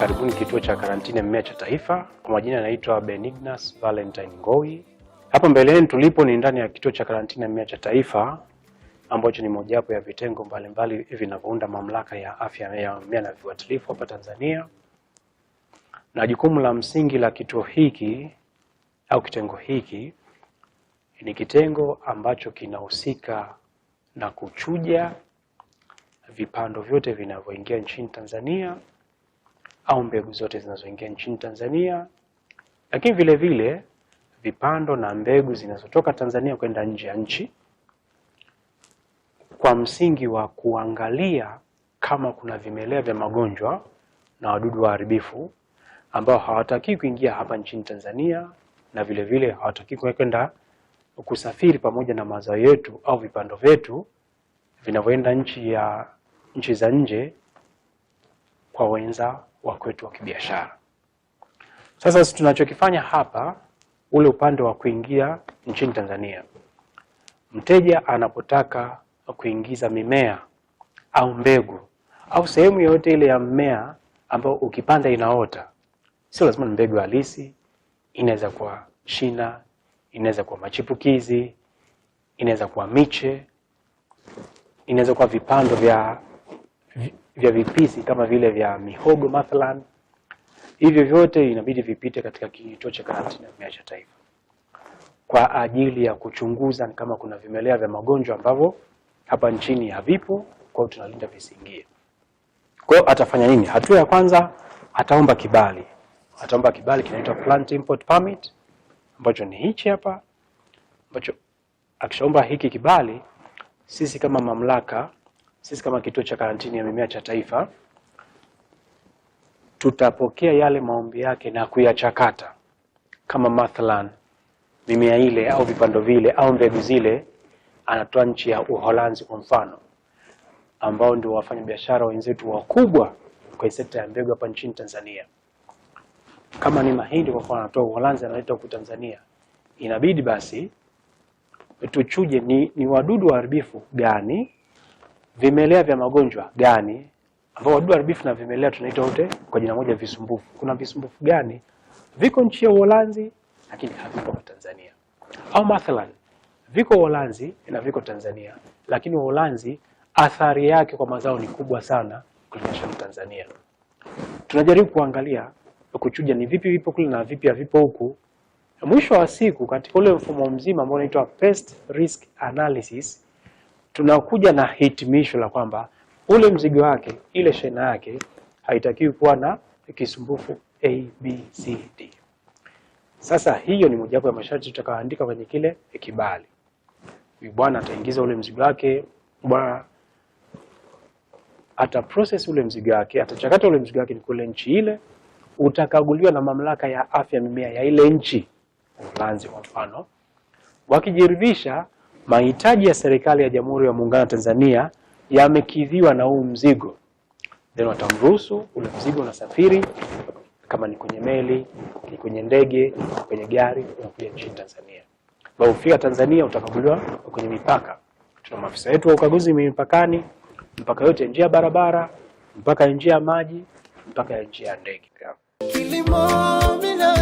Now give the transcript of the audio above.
Karibuni kituo cha karantini ya mimea cha Taifa. Kwa majina yanaitwa Benignus Valentine Ngowi. Hapa mbele yenu tulipo ni ndani ya kituo cha karantini ya mimea cha Taifa ambacho ni mojawapo ya vitengo mbalimbali vinavyounda mamlaka ya afya ya mimea na viuatilifu hapa Tanzania, na jukumu la msingi la kituo hiki au kitengo hiki ni kitengo ambacho kinahusika na kuchuja vipando vyote vinavyoingia nchini Tanzania au mbegu zote zinazoingia nchini Tanzania, lakini vile vile vipando na mbegu zinazotoka Tanzania kwenda nje ya nchi kwa msingi wa kuangalia kama kuna vimelea vya magonjwa na wadudu waharibifu ambao hawataki kuingia hapa nchini Tanzania na vile vile hawataki kwenda kusafiri pamoja na mazao yetu au vipando vyetu vinavyoenda nchi za nje kwa wenza wa kwetu wa kibiashara. Sasa tunachokifanya hapa, ule upande wa kuingia nchini Tanzania, mteja anapotaka kuingiza mimea au mbegu au sehemu yoyote ile ya mmea ambao ukipanda inaota, sio lazima ni mbegu halisi, inaweza kuwa shina, inaweza kuwa machipukizi, inaweza kuwa miche, inaweza kuwa vipando vya vipisi kama vile vya mihogo mathalan. Hivyo vyote inabidi vipite katika kituo cha karantini ya mimea cha Taifa kwa ajili ya kuchunguza kama kuna vimelea vya magonjwa ambavyo hapa nchini havipo, kwa hiyo tunalinda visiingie. Kwa hiyo atafanya nini? Hatua ya kwanza ataomba kibali, ataomba kibali kinaitwa Plant Import Permit ambacho ni hichi hapa, ambacho akishaomba hiki kibali, sisi kama mamlaka, sisi kama kituo cha karantini ya mimea cha Taifa tutapokea yale maombi yake na kuyachakata, kama mathalan mimea ile au vipando vile au mbegu zile anatoa nchi ya Uholanzi kwa mfano, ambao ndio wafanyabiashara wenzetu wakubwa kwa sekta ya mbegu hapa nchini Tanzania. Kama ni mahindi kwa mfano anatoa Uholanzi analeta huku Tanzania, inabidi basi tuchuje ni wadudu waharibifu gani, vimelea vya magonjwa gani, ambao wadudu waharibifu na vimelea tunaita wote kwa jina moja visumbufu. Kuna visumbufu gani viko nchi ya Uholanzi lakini havipo hapa Tanzania, au mathalan viko Uholanzi na viko Tanzania, lakini Uholanzi athari yake kwa mazao ni kubwa sana kulinganisha na Tanzania. Tunajaribu kuangalia kuchuja ni vipi vipo kule na vipi havipo huku. Mwisho wa siku katika ule mfumo mzima ambao unaitwa Pest Risk Analysis, tunakuja na hitimisho la kwamba ule mzigo wake, ile shehena yake haitakiwi kuwa na kisumbufu A, B, C, D. Sasa hiyo ni mojawapo ya masharti tutakayoandika kwenye kile kibali. Huyu bwana ataingiza ule mzigo wake, bwana ata process ule mzigo wake, atachakata ule mzigo wake ni kule nchi ile, utakaguliwa na mamlaka ya afya mimea ya ile nchi, Uholanzi kwa mfano. Wakijiridhisha mahitaji ya serikali ya Jamhuri ya Muungano wa Tanzania yamekidhiwa na huu mzigo, then watamruhusu ule mzigo unasafiri, kama ni kwenye meli, ni kwenye ndege, kwenye gari, unakuja nchini Tanzania. Baada ufika Tanzania utakaguliwa kwenye mipaka. Tuna maafisa wetu wa ukaguzi mipakani, mpaka yote njia ya barabara, mpaka ya njia ya maji, mpaka ya njia ya ndege. Kilimo mina